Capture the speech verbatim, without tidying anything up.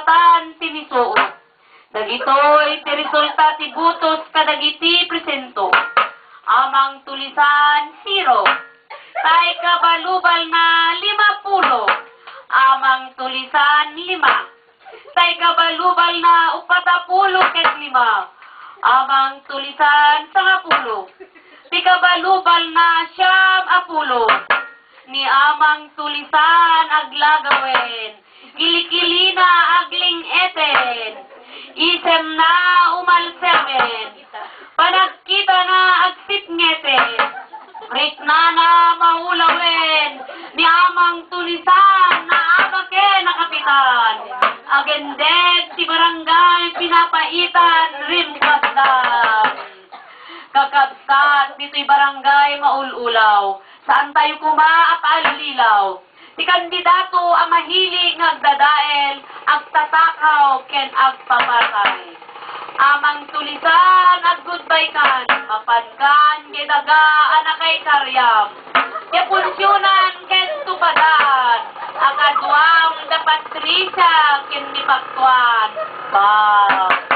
Tan ti misuot. Dagitoy ti resulta ti butos kadagiti presento. Amang Tulisan, zero. Tay kabalubalna, lima pulo. Amang Tulisan, lima. Tay kabalubalna, upat a pulo ket lima. Amang Tulisan, sanga pulo. Ti kabalubalna, siam a pulo. Ni Amang Tulisan aglagawen, kilikilina agling-eten, isemna umalsemen, panagkitana agsipngeten, riknana maulawen, ni Amang Tulisan naabaken a kapitan, agindeg ti barangay pinapaitan rimkasdan. Kakabsat ditoy barangay Maul-ulaw, saantayo koma a paallilaw. Ti kandidato a mahilig nga agdadael, agtatakaw ken agpapatay. Amang Tulisan, ag-goodbye kan, mapankan, diay daga a nakaikariam. Diay punsionan ken tupadan, a kaduam da Patricia ken ni Paktuan. Ba.